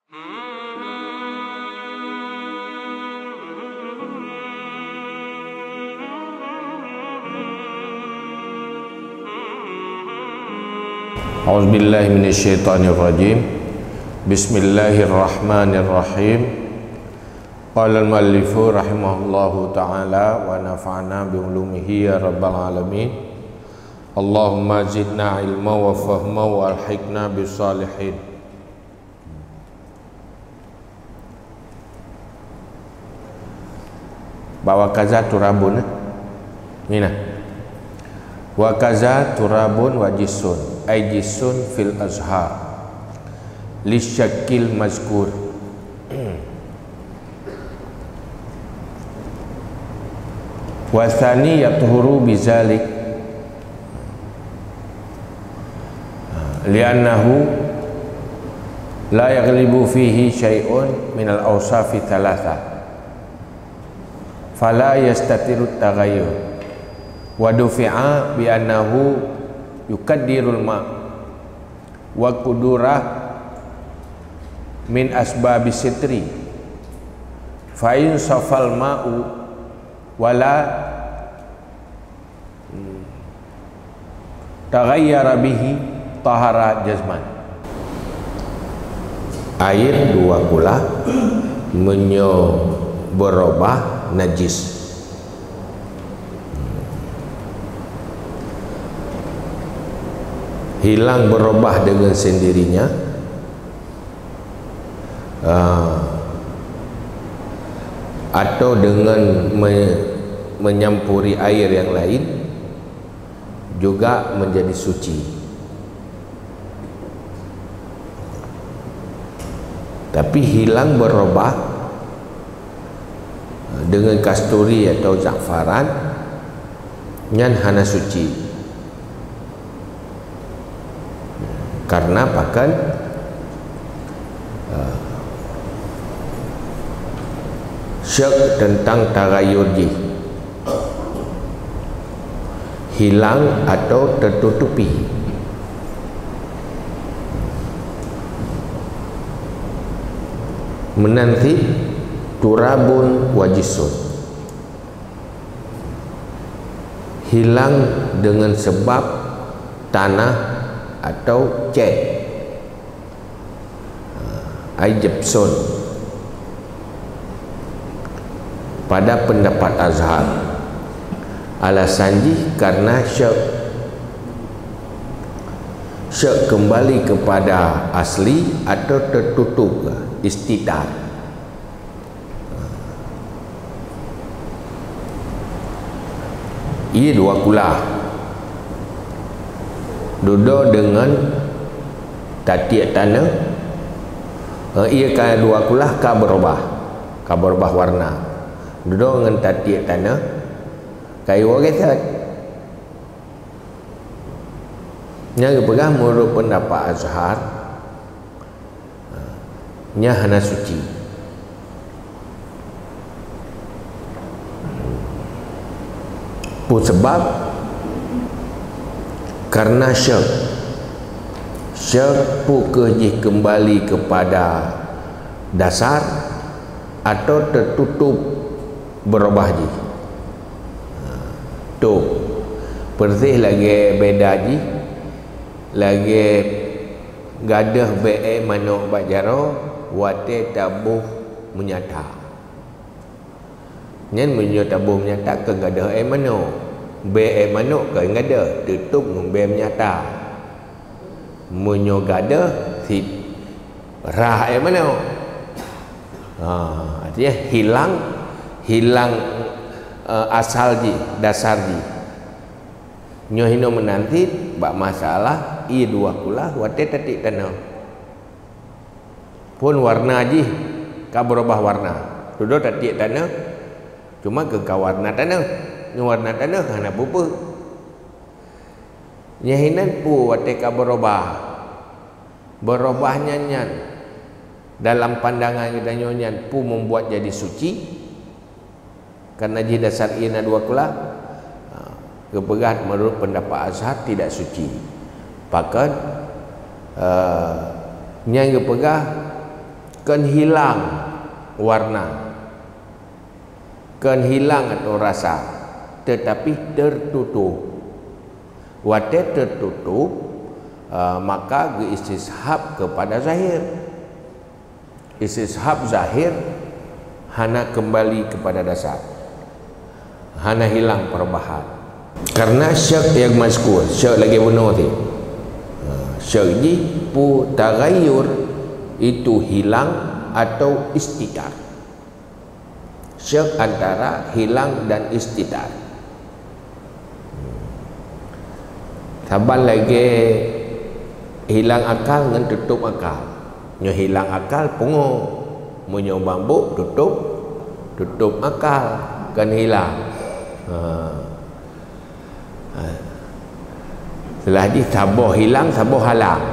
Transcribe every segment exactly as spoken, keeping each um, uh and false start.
أعوذ بالله من الشيطان الرجيم. بسم الله الرحمن الرحيم. قال المؤلف رحمه الله تعالى ونفعنا بعلومه يا رب العالمين. اللهم زدنا علما وفهما وألحقنا بالصالحين. Bak wa kaza turabun, eh? Ni nah. Wa kaza turabun wa jisun, ay jisun fil azhar. Li syakil mazkur. Wa tsani yathuru bizalik. Li'annahu la yaghlibu fihi syai'un minal awsafi tsalatsa, fala yastatiru taghayyur, wa dufi'a bi annahu yukaddirul ma' wa qudurah min asbabi sitri, fa in safal ma'u wala taghayyara bihi tahara jazman. Air dua kulah meunyoe berubah najis, hilang berubah dengan sendirinya, ah, atau dengan me-, menyampuri air yang lain, juga menjadi suci. Tapi hilang berubah dengan kasturi atau za'faran, nyan hana suci. Karena pakon, eh, syek tentang tagayur jih, hilang atau tertutupi. Meunan cit turabun wa jisun. Hilang dengan sebab tanah atau cat. Ai jepson. Pada pendapat Azhar, alasan jih karena syek, syek kembali kepada asli atau tertutup, istitar. Ié dua kulah. Dudoe deungon tatiek tanoh, eh, ié ka dua kulah ka beurubah, ka beurubah warna. Dudoe ngon tatiek tanoh, ka iwoe gesét. Nyang geupeugah meunurot peundapat Azhar, nyan hana suci. Peue sabab? Karena syek. Syek peue keuh jih keumbali keupada dasar atau teututup beurubah jih? Tuh, persis lagée beda jih, lagée gadôh bék ék manok bak jaroe watée taboh meunyata. Nyan meunyoe taboh meunyata kon gadôh ék manok, bék ék manok kon gadôh, teutup ngon bék meunyata. Meunyoe gadôh, sit rhah ék manok. Ha, artinya hilang, hilang, eh, asal jih, dasar jih. Nyoe hinoe meunan cit bak masalah ié dua kulah watée tatiek tanoh. Phon warna jih ka beurubah warna. Dudoe tatiek tanoh, cuma keu ka warna tanoh. Ngon warna tanoh hana peue-peue. Nyan hinan peue watée ka beurubah. Beurubah nyan nyan dalam pandangan geutanyoe nyan peue membuat jadi suci? Karena jih dasar ié na dua kulah. Ha, geupeugah meunurot peundapat Azhar tidak suci. Pakon, eh, nyang geupeugah Kon hilang warna, kon hilang atau rasa, tetapi tertutup. Watée tertutup, eh, maka geuistishab kepada zahir. Istishab zahir hana kembali kepada dasar. Hana hilang perubahan. Karena syek nyang mazkur, syek lagée bunoe tadi. Ha, syek jih peue, tagayyur itu hilang atau istitar. Syek antara hilang dan istitar. Saban lagée hilang akal ngon tutup akal. Nyoe hilang akal pungo. Meunyoe mabök tutup, tutup akal, kon hilang. Ha. Ha. Setelah jih saboh hilang, saboh halang.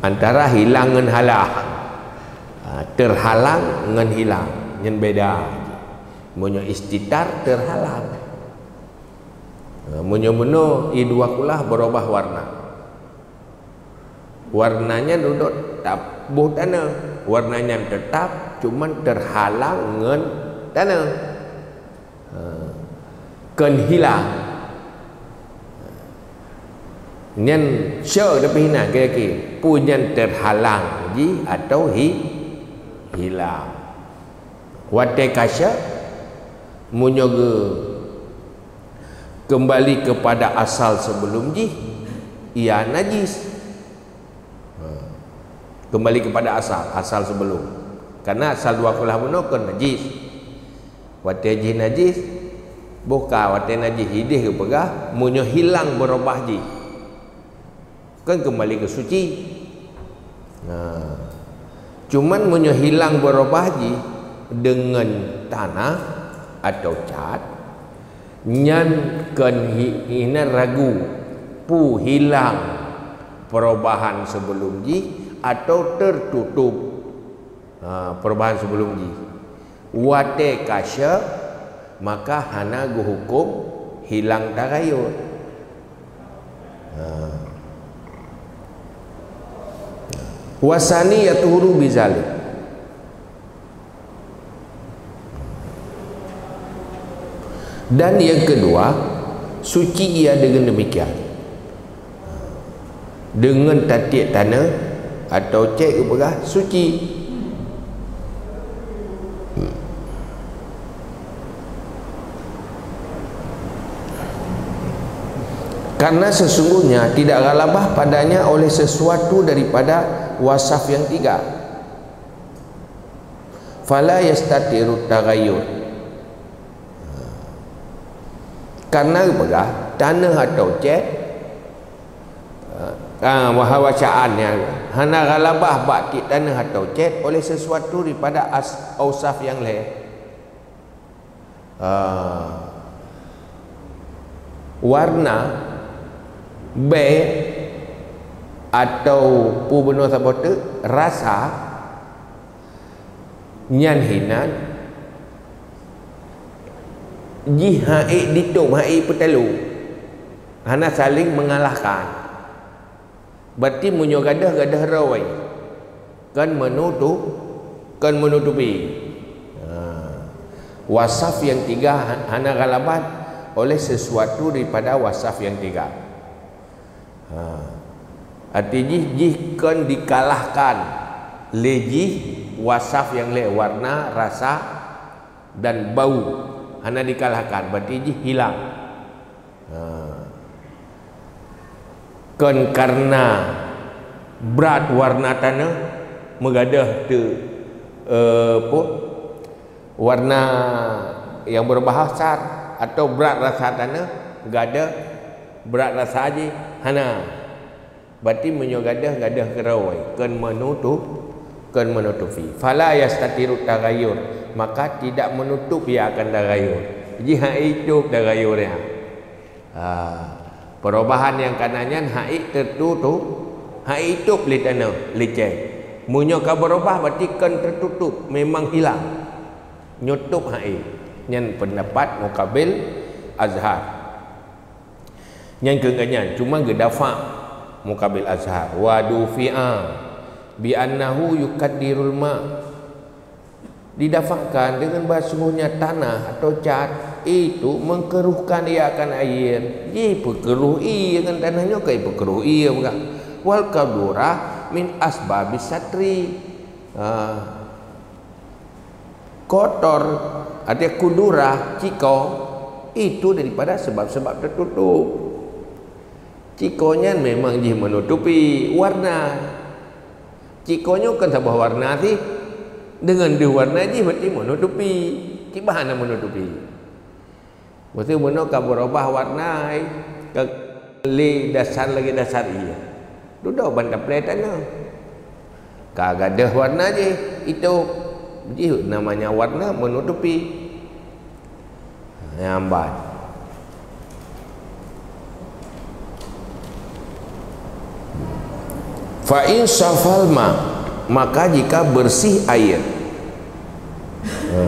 Antara hilang ngon halang. Ha, terhalang ngon hilang. Nyan beda. Meunyoe istitar terhalang. Ha, meunyoe bunoe ie dua kulah berubah warna. Warna nyan dudoe taboh tanoh. Warna nyan teutap, cuman terhalang ngon tanoh. Ha. Kon hilang. Nyan syek tapi hinan kira-kira. Peue nyan terhalang jih atau hi-, hilang. Watée ka syek, meunyoe geu-, kembali kepada asal sebelum jih, ia najis. Ha. Kembali kepada asal, asal sebelum. Karena asal dua kulah bunoe kon najis. Watée jih najis, boh ka watée najis ideh geupeugah, meunyoe hilang berubah jih. Kan kembali ke suci. Nah, cuman meunyoe hilang berubah jih deungon tanah atau cat, nyan kon hi-, hina ragu peue hilang perubahan sebelum jih atau tertutup, ha, perubahan sebelum jih. Watée ka syek, maka hana geuhuköm hilang tagayur. Ha. Wasani yatuhuru bizalik. Dan yang kedua, suci ia dengan demikian. Deungon tatiek tanoh atau cét geupeugah suci. Karena sesungguhnya tidak ghalabah padanya oleh sesuatu daripada wasaf yang tiga. Fala yastatiru taghayyur. Karena geupeugah tanoh atau cét, ah, bahwa caan nyan hana ghalabah bak tiek tanoh atau cét oleh sesuatu daripada as-, ausaf nyang lhée. Ah, warna, bée, atau peue bunoe saboh teuk, rasa, nyan hinan jih han ék ditôb, han ék peutaloe, hana saling mengalahkan. Berarti meunyoe gadôh, gadôh roi, kon meunutup, kon meunutupi. Ha. Wasaf yang tiga ha-, hana ghalabah oleh sesuatu daripada wasaf yang tiga. Ha. Arti jih, jih kon dikalahkan lé jih wasaf nyang lhée, warna, rasa, dan bau. Hana dikalahkan, berarti jih hilang. Ha. Kon karena brat warna tanoh meugadôh teu, eh, peue, warna nyang beurubah asal, atau brat rasa tanoh gadôh brat rasa jih, hana. Berarti meunyoe gadôh, gadôh keurôi, kon meunutup, kon meunutupi. Fala yastatiru taghayyur, maka tidak menutup ia akan taghayyur. Jih han ék itôb taghayyur nyan. Ha, perubahan nyang kana nyan han ék teututup, han ék itôb lé tanoh, lé cét. Meunyoe ka beurubah, berarti kon teututup, memang hilang. Nyoe tôb han ék. Nyan pendapat Muqabil Azhar. Nyan keuh gobnyan, cuma geudafa Muqabil Azhar. Wa dufi'a. Bi annahu yukaddirul ma. Didafakkan dengan bahasanya tanah atau cat itu mengkeruhkan ia akan air. Jipeukeruh ie ngon tanah nyoe, ka jipeukeruh ie peugah. Wal kadura min asbabis satri. Ha. Kotor, artinya kudura, ciko, itu daripada sebab-sebab tertutup. Ciko nyan memang jih menutupi warna. Ciko nyoe kan saboh warna sih. Dengan deuh warna jih berarti menutupi. Kiban hana menutupi. Meuseu bunoe ka beurubah warna, ai, ka lé dasar lagée dasar ie. Dudoe ban taplé tanoh. Ka gadeuh warna jih, itôb. Jih namanya warna menutupi. Nyang ban. Fa in safal ma, maka jika bersih air. Ha.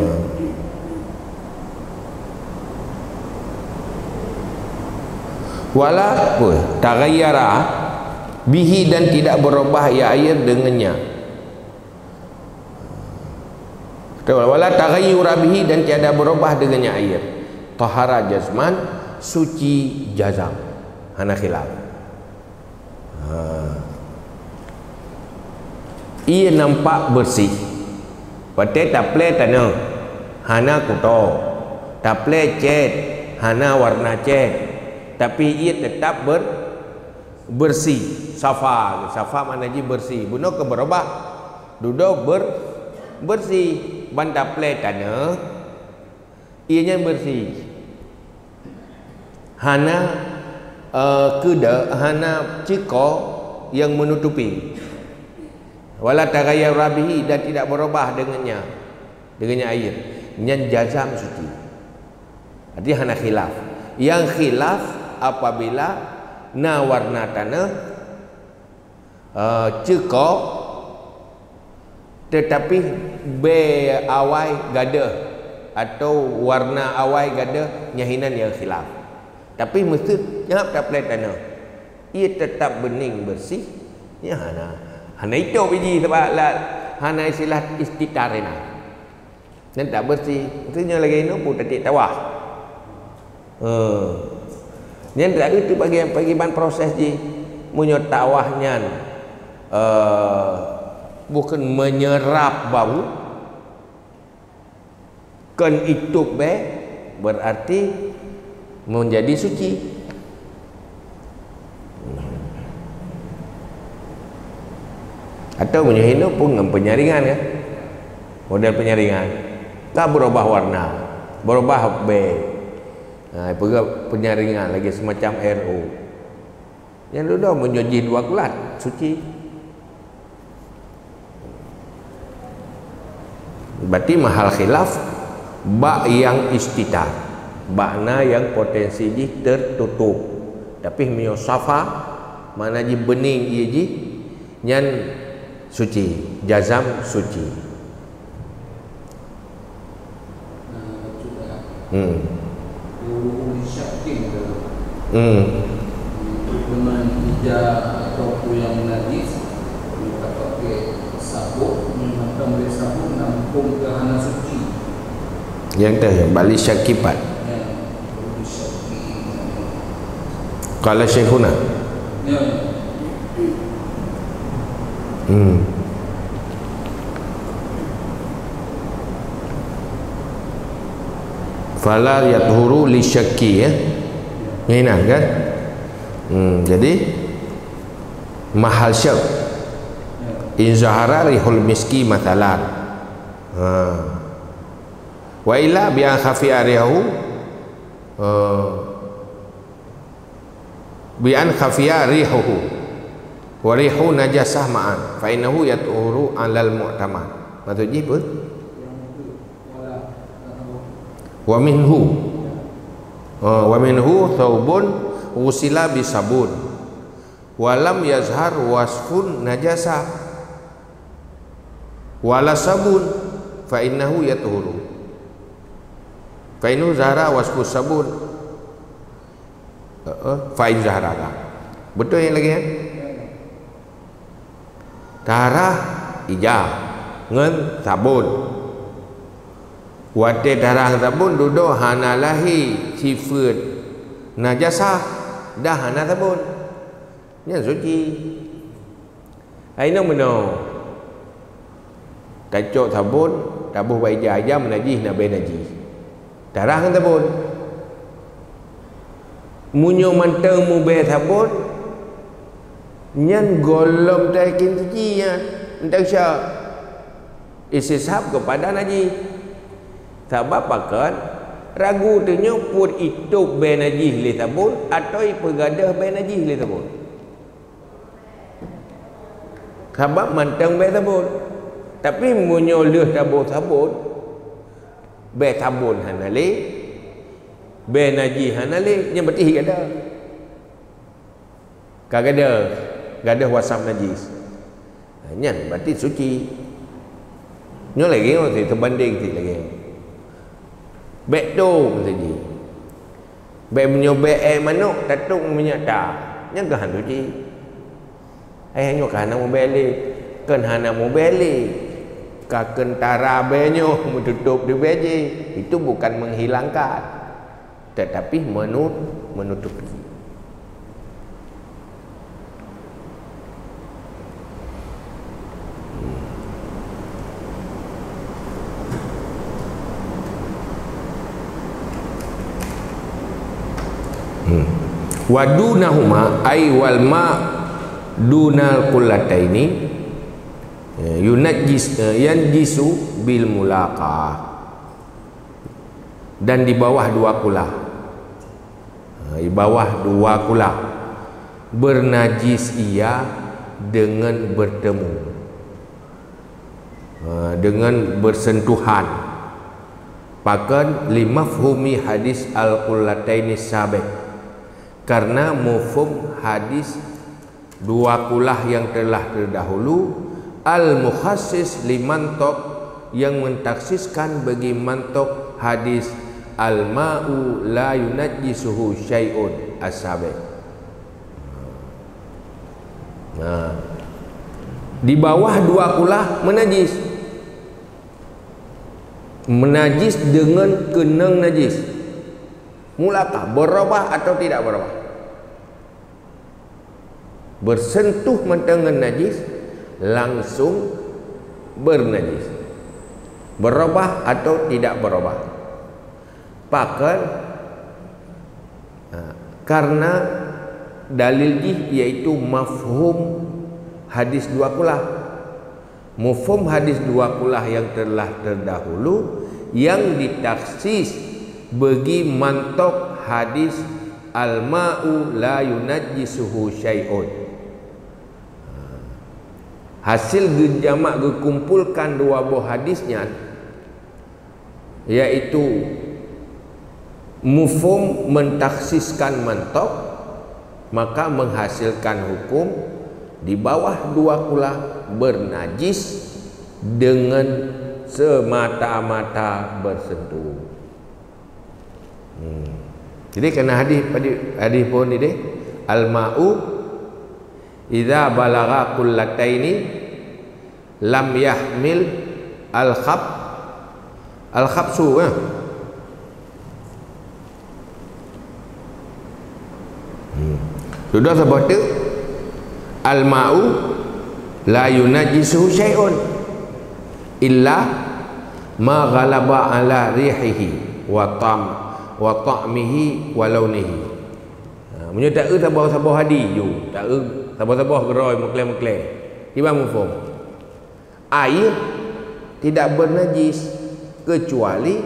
Wala, apa? Taghayyara bihi, dan tidak berubah ia air dengannya. Betul. Wala taghayyura bihi, dan tiada berubah dengannya air. Tahara jazman, suci jazam. Hana khilaf. Ha. Ie nampak bersih. Watée taplé tanoh, hana kuto. Taplé cét, hana warna cét. Tapi ie tetap ber-, bersih. Safa, safa makna jih bersih. Bunoe ka beurubah. Dudoe ber-, bersih. Ban taplé tanoh, ie nyan bersih. Hana, eh, keuda, hana ciko nyang menutupi. Wala taghayyara bihi, dan tidak berubah dengannya, dengannya air. Nyan jazam suci. Artinya hana khilaf. Yang khilaf apabila na warna tanoh, eh, ciko, tetapi bée awai gadeuh atau warna awai gadeuh, nyan hinan nyang khilaf. Tapi meuseu nyang taplé tanoh, ie tetap beuning bersih, nyan hana, hana itôb biji sabab la-, hana istilah istitar inan. Nyan tak bersih. Maksudnya lagée nyoe pun tatik tawah. Ha. Nyan tak itu bagi, bagi ban proses jih. Meunyoe tawah nyan, eh, bukan menyerap bau, kon itôb bée, berarti menjadi suci. Atau meunyoe hinoe pun ngon penyaringan, kan? Model penyaringan. Ka berubah warna, berubah bée. Ha, peugah penyaringan lagi semacam R O. Nyang dudoe meunyoe jih dua kulat, suci. Berarti mahal khilaf bak nyang istitar, bak na nyang potensi jih tertutup. Tapi meunyoe safa, makna jih beuning ie jih, nyan suci, jazam suci. Hmm. Hmm. Itu peunan ija atau kuyang najis, meupakai sabot, meumakan oleh sabot, nampung ke hana suci. Yang teh, bali syaki pat. Ya, bali syaki. Kalau Syekhuna. Ya. Hmm. Fala yathuru li syakki, ya. Nginan kan? Hmm, jadi mahal syak. In zahara rihul miski mathalan. Ha. Wa illa bi an khafiya rihu. Ha. Bi an khafiya rihuhu wa rihu najasah ma'an, fa innahu yatuhuru alal mu'tamad. Maksud jih apa? Wa minhu. Ha, wa minhu thawbun ghusila bisabun. Wa lam yazhar wasfun najasah. Wala sabun, fa innahu yatuhuru. Fa innahu zahara wasfus sabun. Heeh, fa in zahara. Betul yang lagi, ya? Tarah ija ngon sabon. Watée tarah ngon sabon dudoe hana lahé sifeuet najasah, dah hana sabon. Nyan suci. Hai nyoe meunoe. Tacok sabon, taboh bak ija-ija meunajih na bée najih. Tarah ngon sabon. Meunyoe mantong mubée sabon, nyan gohlom tayakin suci nyan, mantong syak. Istisab keupada najih. Sabab pakon? Ragu teunyoe peuet itôb bée najih lé sabon atawa ipeugadôh bée najih lé sabon. Sabab mantong bée sabon. Tapi meunyoe lheueh taboh sabon, bée sabon hana lé, bée najih hana lé, nyan berarti gadôh. Ka gadôh, gadôh wasab najis. Ha, nyan berarti suci. Nyoe lagée nyoe, teubandéng cit lagée nyoe. Bék tom saji. Bék meunyoe bék éh manok tatôk minyeuk ta, nyan keuh han suci. Éh nyoe ka hana mubée lé, kon hana mubée lé. Ka keuntara bék nyoe meututôp di bék jih, itu bukan menghilangkan. Tetapi menu-, menutupi. Hmm. Wa dunahuma, ai wal ma dunal qullataini, eh, yunajjis, eh, yanjisu bil mulaqah. Dan di bawah dua kulah. Ha, di bawah dua kulah. Bernajis ia dengan bertemu. Ha, dengan bersentuhan. Pakon? Limafhumi hadis al-qullataini sabiq. Karena mafhum hadis dua kulah yang telah terdahulu, al-mukhassis limantok, yang mentaksiskan bagi mantok hadis al-ma'u la yunajjisuhu syai'un as-sabiq. Nah, di bawah dua kulah menajis. Menajis dengan keunong najis. Mulaqah, berubah atau tidak berubah? Bersentuh mantong ngon najis, langsung bernajis. Berubah atau tidak berubah? Pakon? Ha, karena dalil jih yaitu mafhum hadis dua kulah. Mafhum hadis dua kulah yang telah terdahulu yang ditaksis bagi mantok hadis al-ma'u la yunajjisuhu syai'un. Hasil geujamak geukumpulkan dua boh hadis nyan, yaitu mafhum mentaksiskan mantok, maka menghasilkan hukum di bawah dua kulah bernajis dengan semata-mata bersentuh. Hmm. Jadi, kena hadis, hadis pun ini, al-ma'u idza balagha qullataini lam yahmil al-khab-, al-khabsu, eh. Hmm. Sudah saboh teuk, al-ma'u la yunajjisuhu syai'un illa ma ghalaba ala rihihi wa tam-, wa ta'mihi wa launihi. Ha, meunyoe taeu saboh-saboh hadis ju, taeu saboh-saboh geurôi meuklé-meuklé. Kiban mafhum? Air tidak bernajis kecuali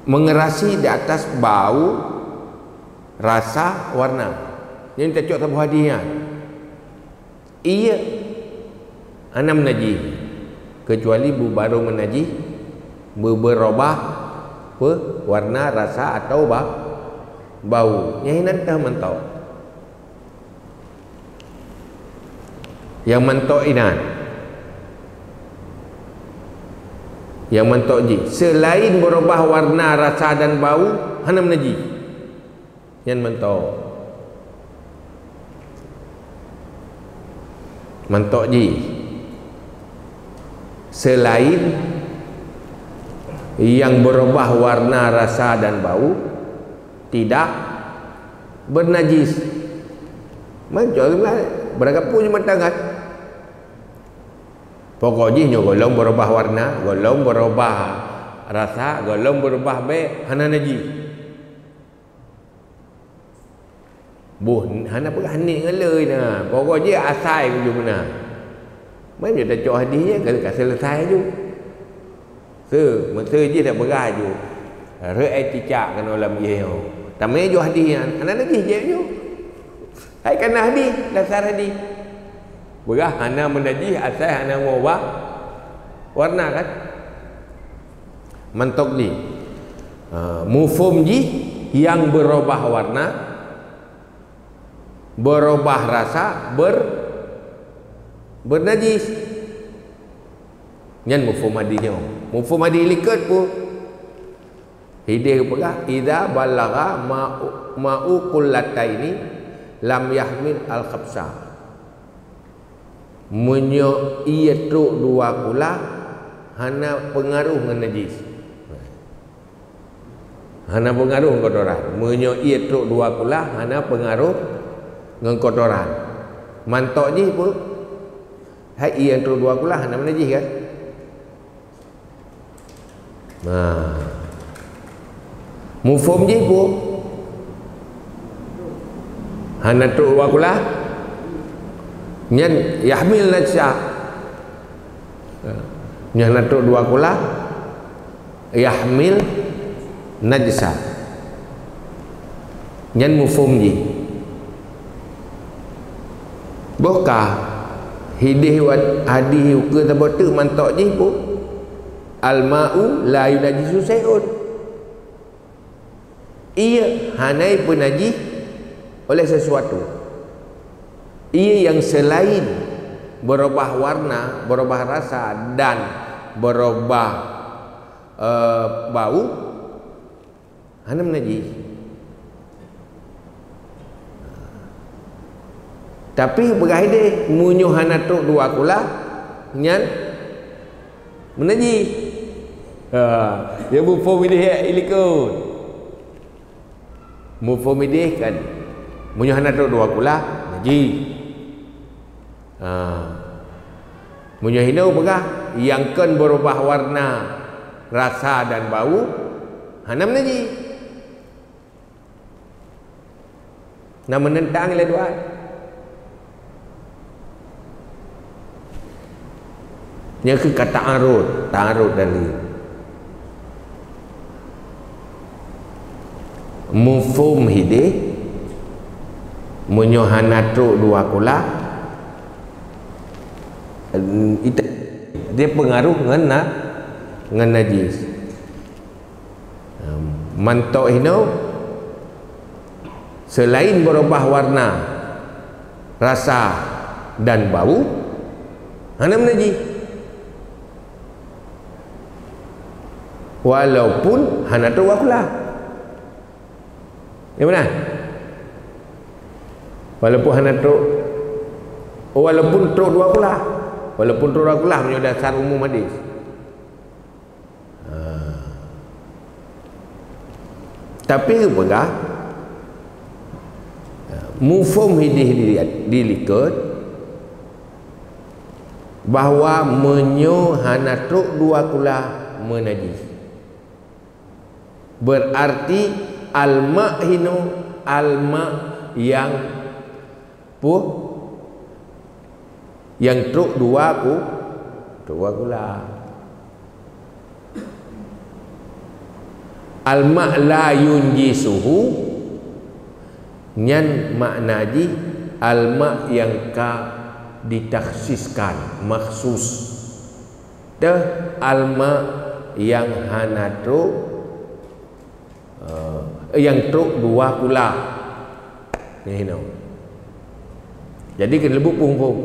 mengerasi di atas bau, rasa, warna. Nyan tacok saboh hadis nyan. Ié hana meunajih, kecuali beubaroe meunajih, beu-, beurobah peue, warna, rasa, atawa ba-, bau. Nyan inan teuh mantok. Nyang mantok inan. Nyang mantok jih. Seulaén beurobah warna, rasa, dan bau, hana meunajih. Nyan mantok. Mantok jih, selain yang berubah warna, rasa, dan bau, tidak bernajis. Mantok, beurangkapeue jih mantong kan? Pokok jih nyoe gohlom berubah warna, gohlom berubah rasa, gohlom berubah bèe, hana najih. Boh, hana peugah nik ngon le na. Pokok jih asai meujeuet meunan. Meunyoe tacok hadih nyan ka, ka selesai aju. Seu, meuseu jih tapeugah aju. Rhot ai cicak keunoe lam jih nyoe. Tamé aju hadih nyan, hana najih jih aju. Hai kana hadih, dasar hadih. Peugah hana meunajih asai hana meubah warna kan? Mantok jih. Ha, mufhom jih yang berubah warna, berubah rasa, ber-, bernajis. Nyan mufhom hadih nyoe. Mufhom hadih likot peue? Hideh geupeugah, "Idza balagha ma'u, ma'u qullataini lam yahmil al-khabsa." Meunyoe ié trok dua kulah, hana peungaruh ngon najis. Hana peungaruh ngon kotoran. Meunyoe ié trok dua kulah, hana peungaruh ngon kotoran. Mantok jih peue? Hai ié trok dua kulah, hana meunajih kan? Nah. Mufhom jih peue? Hana trok dua kulah. Nyan yahmil najsa. Nyan hana trok dua kulah. Yahmil najsa. Nyan mufhom jih. Boh ka hideh wat hadih ukeue saboh teuk mantok jih peue? Al-ma'u la yunajjisu syai'un. Ié hana ipeunajih oleh sesuatu. Ié nyang selain berubah warna, berubah rasa, dan berubah, eh, bau, hana meunajih. Tapi peugah ideh, meunyoe hana trok dua kulah, nyan meunajih. Ha, ya mufhom ideh likot. Mufhom ideh kan, meunyoe hana trok dua kulah, najih. Ha. Meunyoe hinoe peugah, nyang kon berubah warna, rasa dan bau, hana meunajih. Na meunentang lé dua. Nyan keuh ka ta'arud, ta'arud dalil. Mufhom hideh, meunyoe hana trok dua kulah, ita-, dia peungaruh ngon na-, ngon najis. Mantok hinoe, selain berubah warna, rasa, dan bau, hana meunajih. Walaupun hana trok dua kulah. Ya beuna? Walaupun hana trok, walaupun trok dua kulah. Walaupun trok dua kulah meunyoe dasar umum hadis. Ha. Tapi geupeugah, mufhom hideh di, di likot bahwa meunyoe hana trok dua kulah meunajih. Berarti al-ma' hinoe, al-ma' nyang Peue? Nyang trok dua ku-, trok dua kulah. Al-ma' la yunjisuhu, nyan makna jih al-ma' nyang ka ditakhsiskan, makhsus. Teuh al-ma' nyang hana trok Eh, nyang trok dua kulah. Nyan hinoe. Jadi, keuneuk leubeh phôn-phôn.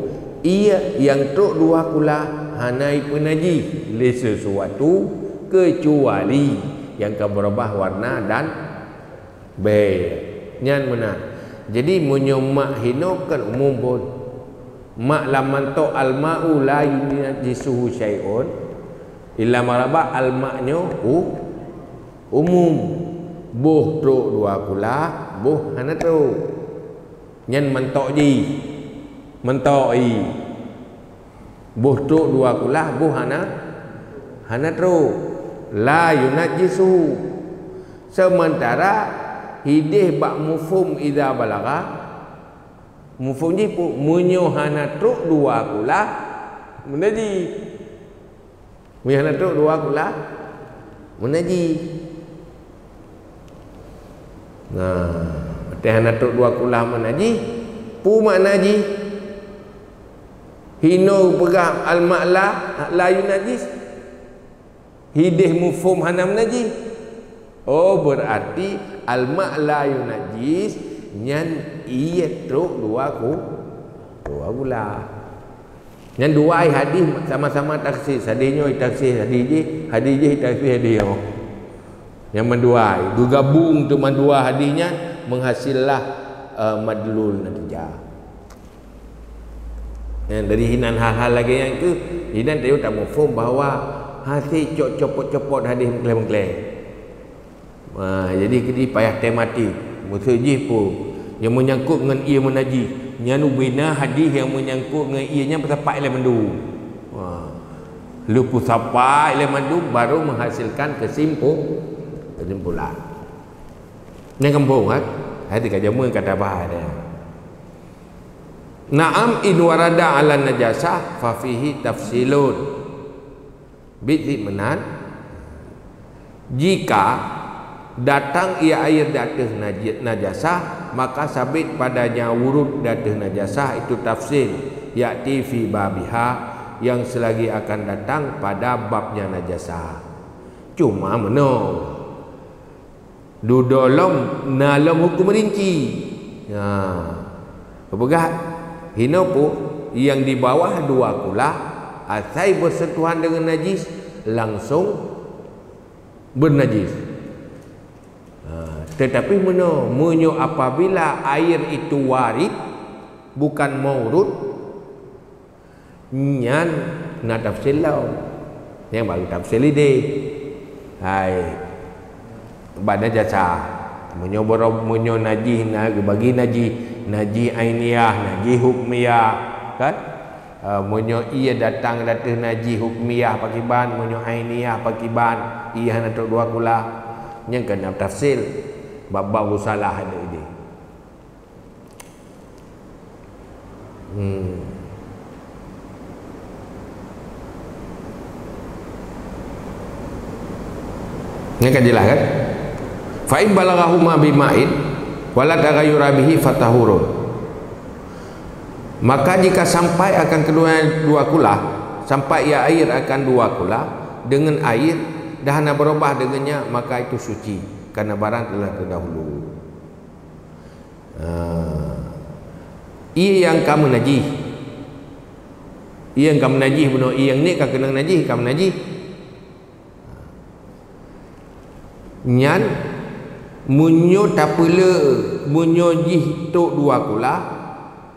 Ié nyang trok dua kulah hana ipeunajih lé sesuatu keucuali nyang ka beurubah warna dan bèe. Nyan meunan. Jadi, meunyoe ma' hinoe kan umum phôn. Mak lam mantok al-ma'u la yunajjisuhu syai'un, illa ma thaharat, al-ma' nyoe u-, umum. Boh trok dua kulah, boh hana trok. Nyan mantok jih. Mantok i. Boh trok dua kulah, boh hana, hana trok. La yunajjisuhu. Sementara hidéh bak mufhum idza balagha, mufhum jih peue? Meunyoe hana trok dua kulah, meunajih. Meunyoe hana trok dua kulah, meunajih. Nah, watée hana trok dua kulah meunajih, peue makna jih? Hino peugah al-ma' la, la yunajjis. Hidéh mufhum hana meunajih. Oh, berarti al-ma' la yunajjis nyan ie trok dua ku-, dua kulah. Nyan dua hadis sama-sama takhsis. Hadis nyoe takhsis hadis jih, hadis jih takhsis hadis nyoe. Nyang mandua, geugabong teuma dua hadis nyan, menghasillah, eh, madlul natijah. Nyan, dari hinan hal-hal lagée nyan keuh, hinan tayue tamuphom bahwa hase cok copot-copot hadis meukleh-meukleh. Ha, jadi keudeh payah teumaté. Maksud jih peue? Nyang meunyangkot ngon ie meunajih. Nyan ubena hadis nyang meunyangkot ngon ie nyan peusapat ilée mandum. Ha. Lheueh peusapat ilée mandum baru menghasilkan kesimpu-, kesimpulan. Nyan gampông kan? Hai teuka jameun kata bahasa. Na'am in warada 'ala najasah fa fihi tafsilun. Biet cit meunan, jika datang ia air di ateueh naji-, najasah, maka sabit padanya wurud di ateueh najasah itu tafsil, ya'ti fi babiha, yang selagi akan datang pada babnya najasah. Cuma meunoe, dudoe lom na lom huköm rinci. Ha. Peugah, hino peue nyang di bawah dua kulah, asai beusentuhan deungon najis, langsong beunajis. Ha. Tetapi meunoe, meunyoe apabila air itu warid, bukan maurud, nyan na tafsil lom. Nyang baru tafsil idéh. Hai, bak najasah. Meunyoe boro-, meunyoe najih na geubagi najih, najih ainiyah, najih hukmiyah, kan? Ah, meunyoe ie datang di ateueh najih hukmiyah pakiban, meunyoe ainiyah pakiban, ie hana trok dua kulah. Nyan keuh na tafsil. Bab-bab ghusalah ada idéh. Hmm. Nyan ka jeulaih kan? Fa in balaghahuma bima'in wa la taghayyura bihi fatahurun. Maka jika sampai akan kedua dua kulah, sampai ia air akan dua kulah dengan air dan hana berubah dengannya, maka itu suci karena barang telah terdahulu. Ha. Ie nyang ka meunajih. Ie nyang ka meunajih bunoe, ie nyang niet ka keunong najih, ka meunajih. Nyan, meunyoe tapeule, meunyoe jih trok dua kulah,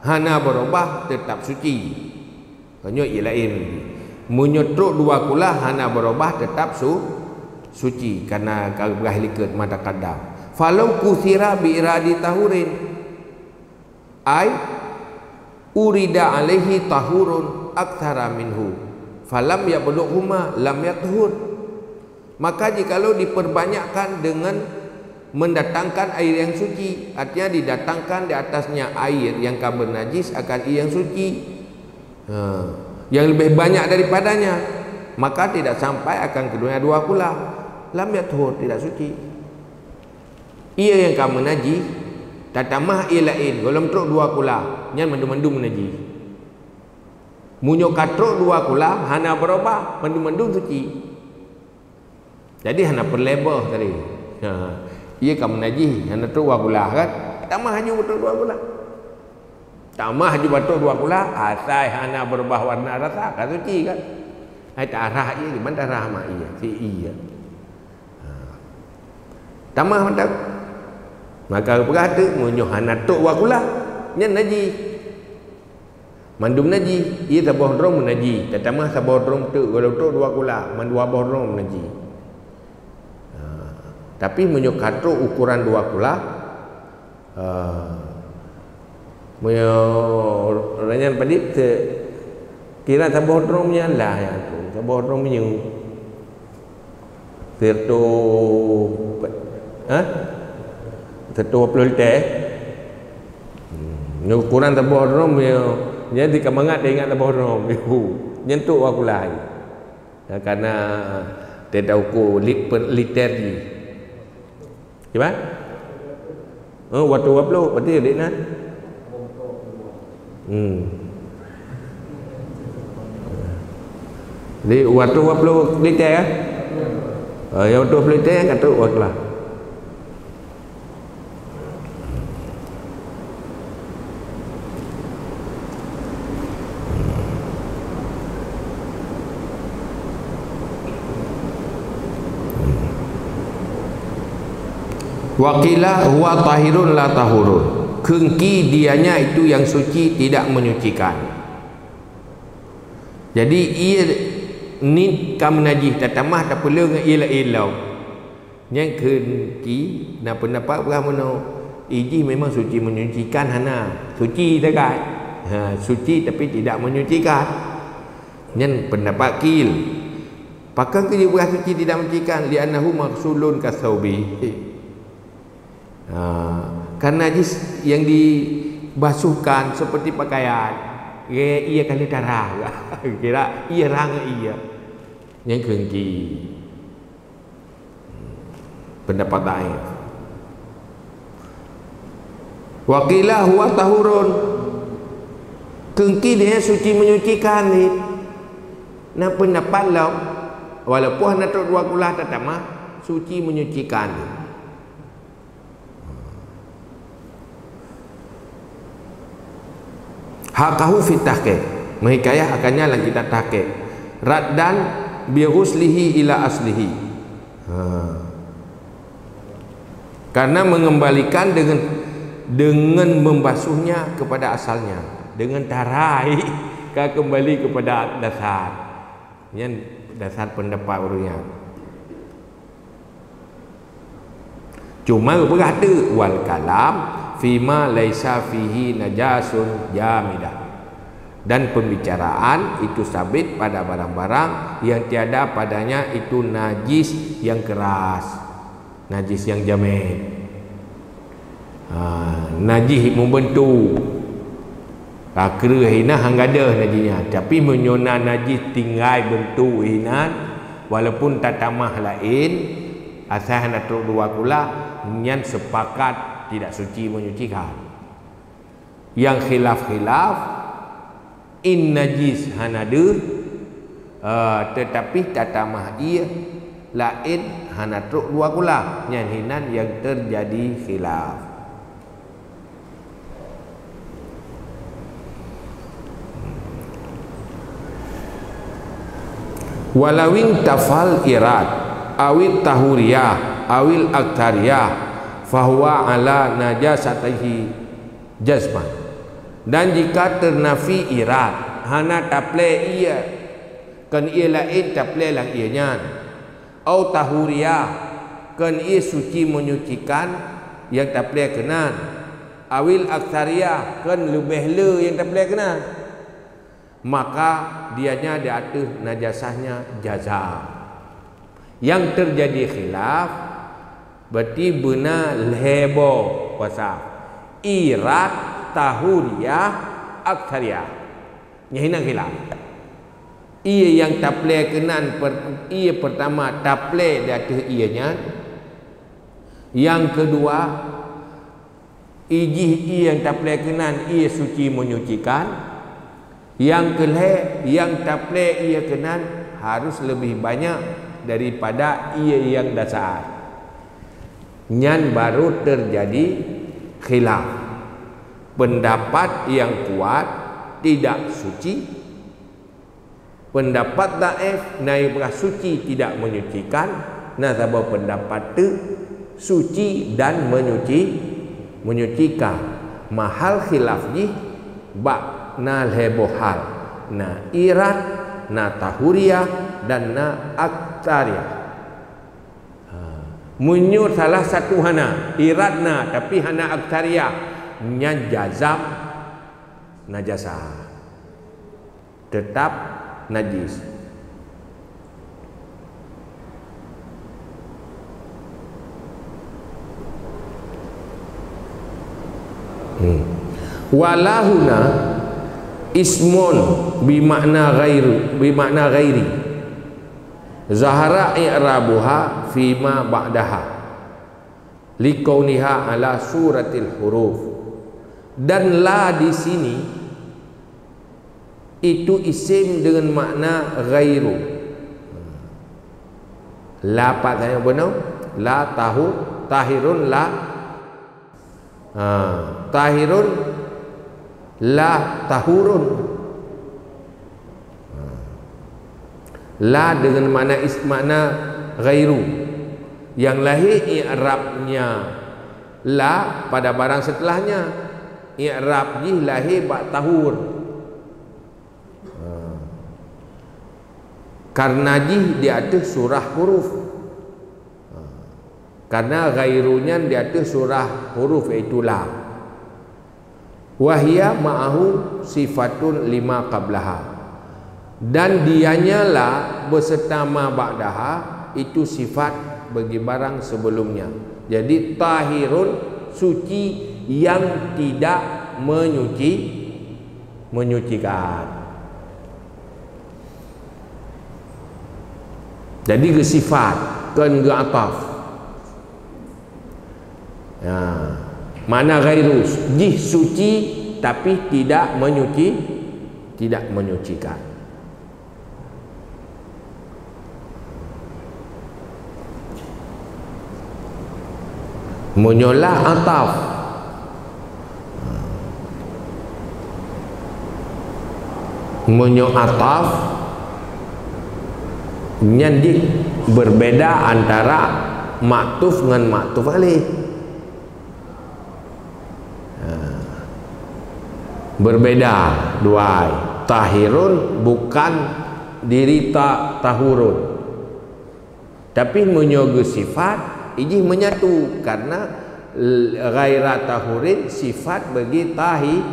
hana beurubah, teutap suci. Meunyoe ie laén, meunyoe trok dua kulah hana beurubah, teutap su-, suci, karena ka geupeugah likot ma taqaddam. Falau kusira bi iradi tahurin, ai urida alaihi tahurun aktsara minhu, falam yablughuma, lam yathur. Maka jikalau diperbanyakkan dengan mendatangkan air yang suci, artinya didatangkan di atasnya air yang ka beunajis akan ie yang suci, ha, yang lebih banyak daripadanya, maka tidak sampai akan keduanya dua kulah, lam yathur, tidak suci. Ie nyang ka meunajih, tatamah ie laén, gohlom trok dua kulah, nyan mandum-mandum meunajih. Meunyoe ka trok dua kulah, hana beurubah, mandum-mandum suci. Jadi hana peureulée boh tadi. Ha. Ie ka meunajih, hana trok dua kulah kan? Tamah aju trok dua kulah. Tamah aju batrok dua kulah, asai hana beurubah warna rasa, ka suci kan? Hai tarah ie, kiban tarah mak ie, si ie. Ha. Tamah mantap. Maka geupeugah teuk, meunyoe hana trok dua kulah, nyan najih. Mandum najih, ie saboh droe meunajih, tatamah saboh droe teuk, walau trok dua kulah, mandua boh droe meunajih. Ha, tapi meunyoe ka trok ukoran dua kulah, ha, meunyoe ureueng nyan padit, se-, kira saboh droe nyan lah, ya, saboh droe meunyoe. Sireutoh, ha? Sireutoh dua ploh liter. Hmm, nyoe ukoran saboh droe, ya. Jadi ka mangat teuingat saboh droe. Nyan trok dua kulah. Ya, karena teuka uko lit-, per liter jih. Kiban? Oh, watèe dua ploh, berarti dek na. Hmm. Jadi, watèe dua ploh liter, ya? Ah, nyang watèe dua ploh liter, ka trok dua kulah. Wa qila huwa tahirun la tahurun. Kheun ki dianya itu yang suci, tidak menyucikan. Jadi, ie niet ka meunajih, tatamah tapeuleueng ie laén lom. Nyan kheun ki na peundapat peugah meunoe, ijih memang suci menyucikan hana. Suci sagai. Ha, suci tapi tidak menyucikan. Nyan peundapat qil. Pakon keuh jipeugah suci tidak menyucikan? Li'annahu maghsulun katsaubi. Ha, karena jih yang dibasuhkan seperti pakaian. Ye, ie ka lheueh tarah. Kira ie rang ie. Nyan kheun ki. Pendapat dhaif. Wa qila huwa tahurun. Kheun ki dia suci menyucikan ni. Na pendapat lom, walaupun hana trok dua kulah tatamah, suci menyucikan ni. Hakahu fit tahqiq, menghikayah akannya dalam kitab tahqiq. Raddan bi ghuslihi ila aslihi. Ha. Karena mengembalikan dengan, dengan membasuhnya kepada asalnya, dengan tarai ka kembali kepada dasar. Nyan dasar pendapat ureueng nyan. Cuma geupeugah teuk, "Wal kalam fima laisa fihi najasun jamidah." Dan pembicaraan itu sabit pada barang-barang yang tiada padanya itu najis yang keras, najis yang jamid. Ha, najis meubeuntu. Ka kreueh inan han gadôh najih nyan. Tapi meunyoe na najih tinggai beuntu inan, walaupun tatamah laén, asai hana trok dua kulah, nyan sepakat tidak suci menyucikan. Nyang khilaf-khilaf, in najis hana deuh, eh, tetapi tatamah ie laén hana trok dua kulah, nyan hinan nyang teujadi khilaf. Walawing tafal irad, awit tahuriyah, awil aktariyah, fahuwa ala najasatihi jazman. Dan jika ternafi irad, hana taplé ie, kon ie laén taplé lam ie nyan, au tahuriyah, kon ie suci menyucikan nyang taplé keunan, awil aktsariyah, kon leubeh le nyang taplé keunan, maka dianya di ateueh najasahnya jaza. Nyang teujadi khilaf, berarti beuna lhèe boh kuasa. Irad, tahuriyah, aktsariyah. Nyan hinan khilaf. Ie nyang taplé keunan per-, ie pertama taplé di ateueh ie nyan. Nyang keudua, ijih ie nyang taplé keunan ie suci menyucikan. Nyang keulhèe, nyang taplé ie keunan harus leubeh banyak daripada ie nyang dasar. Nyan baru teujadi khilaf. Pendapat nyang kuat tidak suci. Pendapat dhaif na nyang peugah suci tidak menyucikan, na saboh pendapat teuk suci dan menyuci, menyucikan. Mahal khilaf jih bak Na lhèe boh hal, na irad, na tahuriyah, dan na aktsariyah. Ha. Meunyoe salah satu hana, irad na, tapi hana aktsariyah, nyan jazam najasah. Teutap najis. Hmm. Wala huna ismun bi makna ghairu, bi makna ghairi. Zahara i'rabuha fima ba'daha. Likauniha ala suratil huruf. Dan la di sini itu isim dengan makna ghairu. La pat saya benar. La tahu, tahirun la. Ha, tahirun la tahurun. La dengan makna is-, makna ghairu. Yang lahé i'rabnya la pada barang setelahnya. I'rab jih lahé bak tahur. Ha. Karena jih di ateueh surah huruf. Ha. Karena ghairu nyan di ateueh surah huruf, yaitu la. Wa hiya ma'ahu sifatun lima qablaha. Dan dianya la beserta ma ba'daha itu sifat bagi barang sebelumnya. Jadi, tahirun, suci yang tidak menyuci, menyucikan. Jadi geusifat, kon geuataf. Ya. Makna ghairu, jih suci tapi tidak menyuci, tidak menyucikan. Meunyoe la ataf. Meunyoe ataf, nyan jih berbeda antara maktuf ngon maktuf alaih. Ha. Berbeda dua ai. Tahirun bukan diri ta-, tahurun. Tapi meunyoe geusifat, ijih menyatu, karena l-, ghaira tahurin sifat bagi tahi-,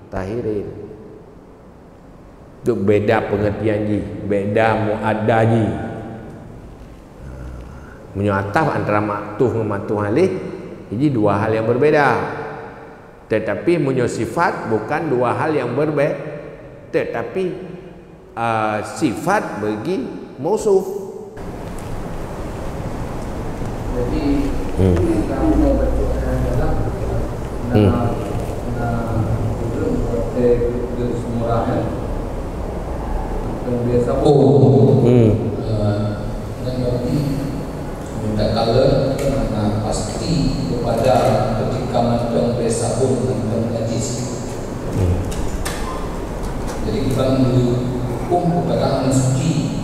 tahirin. Tu beda pengertian jih, beda muaddah jih. Meunyoe ataf antara maktuf ngon maktuf alaih, ijih dua hal yang berbeda. Tetapi meunyoe sifat bukan dua hal yang berbe-, tetapi, ah, sifat bagi mausuf. Jadi, hmm, kita mau baca dalam, hmm, nah, nah, itu berarti itu semua, ya. Yang biasa. Oh. Hmm. Eh, dan berarti Tatkala makna pasti kepada ketika mantong bèe sabon mantong najis. Hmm. Jadi, bukan hukum kepada hana suci.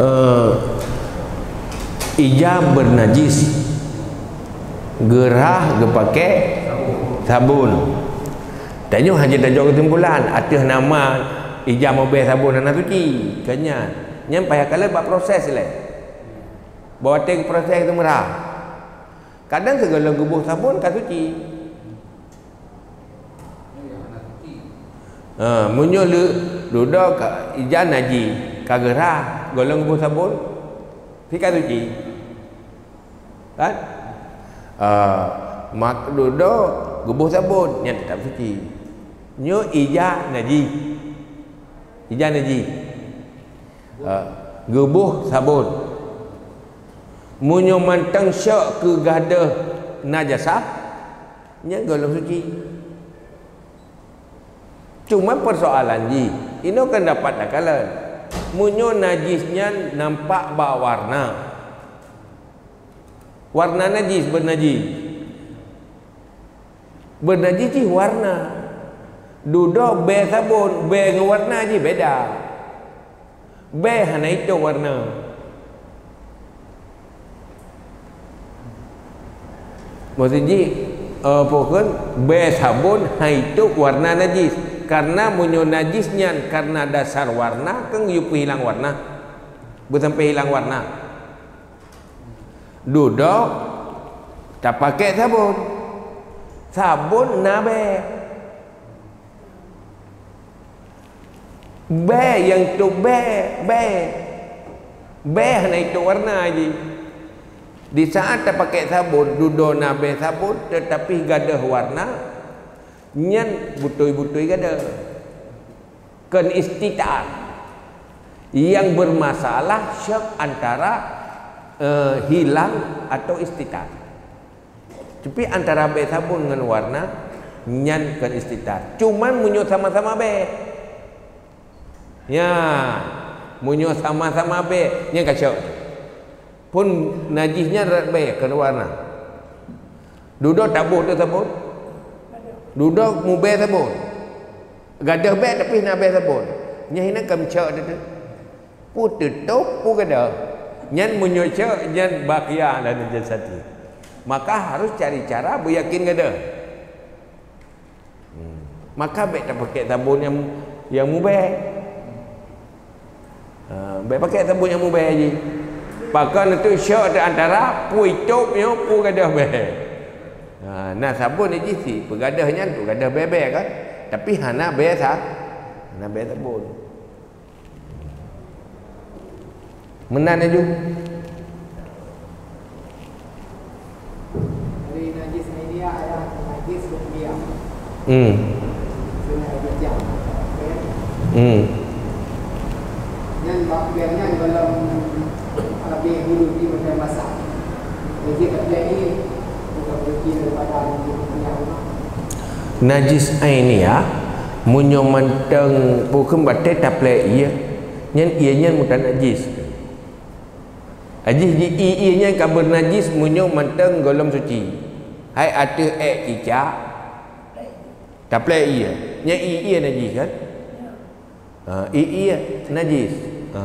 Eh, ija bernajis, geurhah geupakè sabon. Tanyoe hana tajok keusimpulan ateueh nama ija meubèe sabon hana suci. Kon nyan. Nyan payah kalon bak proses lé. Bak watèe proses teumeurak. Kadang sigohlom geuboh sabon ka suci. Ha, meunyoe le dudoe ka ija najis, ka geurhah, gohlom geuboh sabon, pih ka suci. Kan? Ah, mak dudoe geuboh sabon, nyan teutap suci. Nyoe ija najis. Ija najis. Ah, geuboh sabon. Meunyoe mantong syok keu gadôh najasah, nyan gohlom suci. Cuma persoalan jih, inoe kan dapat takalon. Meunyoe najis nyan nampak bak warna. Warna najis, beunajis. Beunajis jih warna. Dudoe bèe sabon, bèe ngon warna jih beda. Bèe hana itong warna. Maksud jih, Eh, pokon bèe sabon han itôb warna najis. Karena meunyoe najis nyan karena dasar warna, kan geuyue peuhilang warna. Beusampai hilang warna. Dudoe tapakék sabon. Sabon na bèe. Bèe nyang tôb bèe, bèe. Bèe hana itôb warna jih. Di saat tapakék sabon, dudoe na bèe sabon, teutapi gadôh warna, nyan beutôi-beutôi gadôh. Kon istitar. Nyang bermasalah syek antara, eh, hilang atau istitar. Tapi antara bèe sabon ngon warna, nyan kon istitar. Cuman meunyoe sama-sama bèe. Ya, meunyoe sama-sama bèe, nyan ka syok. Pun najih nyan rot bèe kon warna. Dudoe taboh teuh sabon. Dudoe mubèe sabon. Gadôh bèe tapi na bèe sabon. Nyan hinan ka meucok teuh. Peue teutôb, peue gadôh. Nyan meunyoe cok, nyan baqiya ala najasati. Maka harus cari cara beuyakin gadôh. Hmm. Maka bèk tapakék sabon nyang, nyang mubèe. Ha, bèk pakék sabon nyang mubèe jih. Pakon teuh syok teuh antara peue itôb nyoe, peue gadôh bèe. Ha, na sabon jih si peugadôh nyan, peugadôh bèe-bèe kan. Tapi hana bèe sa-, hana bèe sabon. Meunan laju. Dari najis media adalah najis ru'yah. Hmm. Sunat bijak. Hmm. Nyan bak nyan dalam habis bulu di macam masak. Jadi kata ini bukan berarti daripada najis media. Najis ainiah, meunyoe mantong bukon batée taplek ié, nyan ié nyan mutan najis. Najis di ié, ié nyan ka beunajis meunyoe mantong gohlom suci. Hai ateueh ék cicak, taplek ié. Nyan ié, ié najis kan? Ha, ié, ié najis. Ha.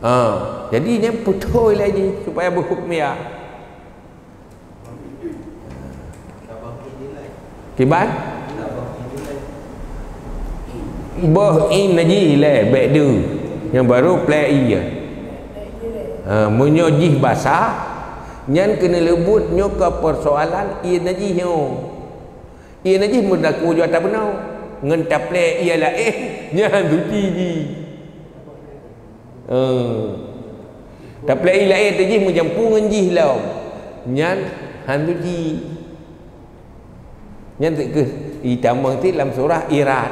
Ha, jadi nyan putôi lé jih supaya beuhukmiah. Kiban? Boh in najih lé, bèk deuh. Nyang barô plek ié. Ha, meunyoe jih basah, nyan keuneuk leubuet nyoe keu peusoalan ié najih nyoe. Ié najih meulaku jua tabeunoe. Ngon taplek ié laén, nyan suci jih. Eh. Taplek ié laén teuh jih meujampu ngon jih lom. Nyan han suci. Nyan teuh keuh itamong cit lam surah Irad.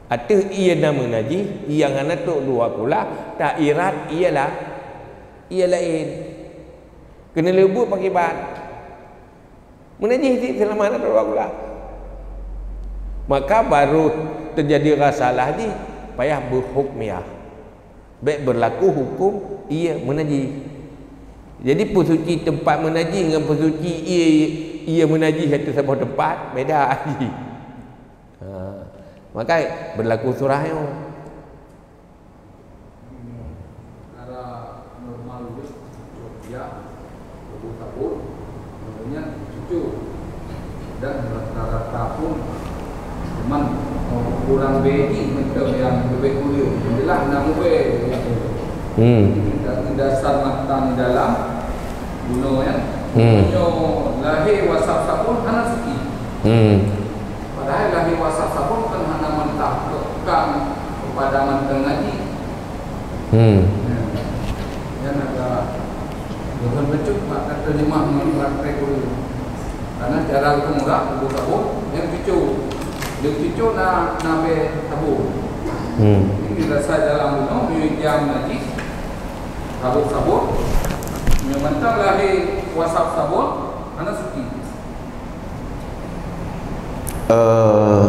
Ateueh ié na meunajih, ié nyang hana trok dua kulah, ta Irad ié la-, ié laén. Keuneuk leubuet pakiban. Meunajih cit seulama na dua kulah. Maka barô teujadi ghasalah jih payah beuhukmiah. Bèk beulaku huköm ié meunajih. Jadi peusuci teumpat meunajih ngon peusuci ié, ié meunajih ateueh saboh teumpat, beda jih. Ha. Maka beulaku surah nyoe. Cara normal jih, ya, tubuh tabur, kemudian cucu. Dan rata-rata pun, cuman, oh, kurang bedi mantong nyang leubeh kureueng. Yang jelas, na mubèe. Hmm. Tapi dasar mata di dalam, bunoe, ya. Hmm. Nyoe lahé wasap sabon, hana suci. Hmm. Padahai lahé wasap sabon kan hana mantah, kan kepada mantong ngaji. Hmm. Nyan agak bukan bacut bak kata jemaah ngon praktek dulu. Karena cara itu murah, tubuh sabon, yang cucu. Yang cucu na, na bèe sabon. Hmm. Ini rasa dalam bunoe, meunyoe jam najis, sabon-sabon. Meunyoe mantong lahé wasap sabon, hana suci. Eh,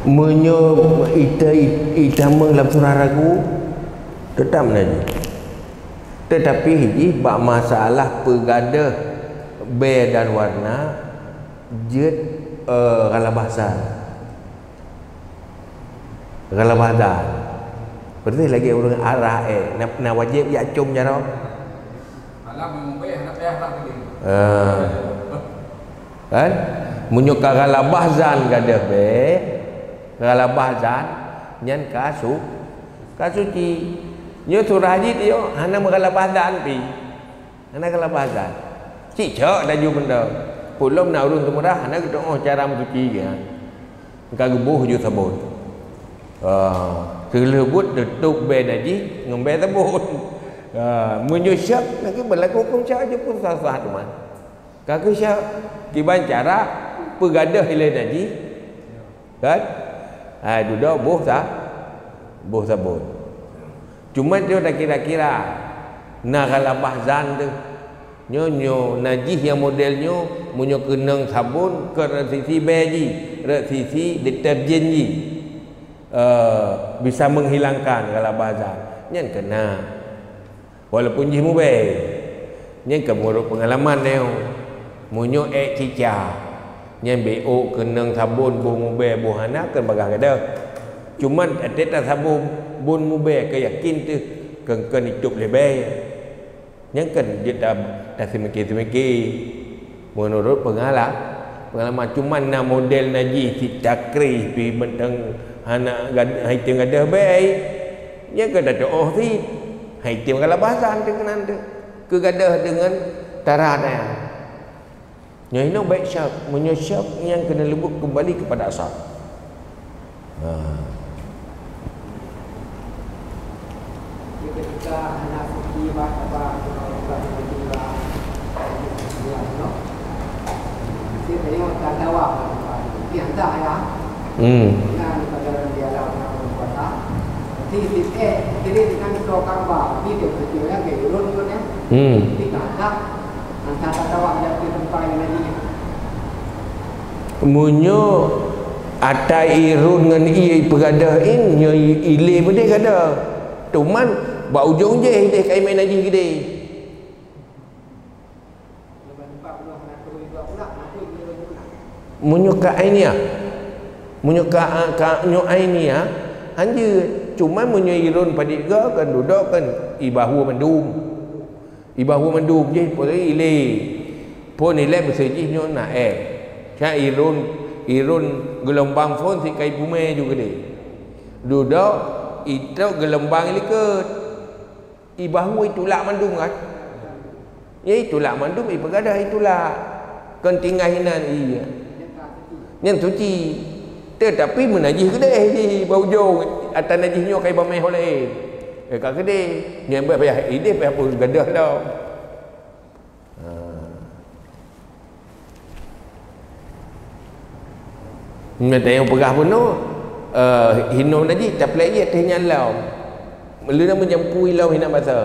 meunyoe ita-, itamong lam surah ragu, teutap najis. Teutapi jih bak masalah peugadôh bèe dan warna jeuet, eh, ghalabah zan. Ghalabah zan. Berarti lagèe ureueng arah, eh, na, na wajéb jak com jaroe. Malam nyang mubèe hana payah rhah keudéh. Ah. Kan? Meunyoe ka galabah zan gadôh bèe, galabah zan nyan ka su-, ka suci. Nyoe surah jih nyoe hana meugalabah zan pih. Hana galabah zan. Cicok laju benda. Pulom na ureueng teumeurah hana geutu'oh cara meusuci geuh. Ka geuboh ju sabon. Ah, keu lheueh buet tutôp bèe najih ngon bèe sabon. Ah, meunyoe syak, lagèe beulaku hukôm syak jih pun sah-sah teuma. Ka keuh syak, kiban cara peugadôh ilèe najih, kan? Hai, dudoe boh sa-, boh sabon. Cuma nyoe takira-kira, na galabah zan teuh. Nyoe, nyoe najih nyang model nyoe, meunyoe keunong sabon, kon rot sisi bèe jih, rot sisi deterjen jih, eh, bisa menghilangkan galabah zan. Nyan keuna. Walaupun jih mubèe. Nyan ka meunurot peungalaman nyoe. Meunyoe èk cica, nyan bèk ôk keunong sabon boh mubèe boh hana kon bagaih gadôh. Cuma até tasabon mubèe ka yakin teuh kon-kon itôp lé bèe. Nyan kan jeuet ta-, taseumiké-seumiké. Meunurot peungala-, peungalaman, cuma na model najih cit takrih pih mantong hana gad-, hai tem gadôh bèe. Nyan ka tatu'oh cit. Hai tem galabah zan teuh keunan teuh. Keu gadôh deungon tarat nyan. Nyoe inoe bèk syak. Meunyoe syak, nyan keuneuk leubeh keumbali keupada asal. Ha. Jadi, ketika hana suci, bah, apa, kita, kita, kita, kita, kita, kita, kita, kita, kita, kita, kita, kita, kita, kita, kita, kita, Hmm. Dengan pelajaran di alam nak berpuasa. Jadi, titik, jadi dengan doa Ka'bah, di dia betul ya, kayak urun tu ya. Hmm. Tiga tak, antara tawa dan tiga sampai lagi. Meunyoe ata irun ngon ie peugada in, nyoe ilé beudeh gada. Teuma bak ujong jih deh kai main najih gede. Meunyoe ka ainiah, meunyoe ka, ka nyoe ainiah, hanjeuet. Cuma meunyoe irun padit ga kan dudoe kan ibahua mandum. Ibahua mandum jih pun ilé. Pun ilé meusé jih nyoe na eh. Ka irun, irun geulumbang phon sikai pumé ju gede. Dudoe itrok geulumbang likot. Ibahua itulak mandum kan? Ya, itulak mandum, ipeugada itulak. Kon tinggai inan, iya. Nyan suci. Tetapi meunajih keudeh jih bak ujong, ata najih nyoe kai bameh oleh. Eh, ka keudeh. Nyan bah payah ideh payah pun gadah lom. Ha. Meunyoe tayong peugah bunoe, eh, hinoe najih, taplek jih ateueh nyan lom. Leuena meujampu ilom hina basa.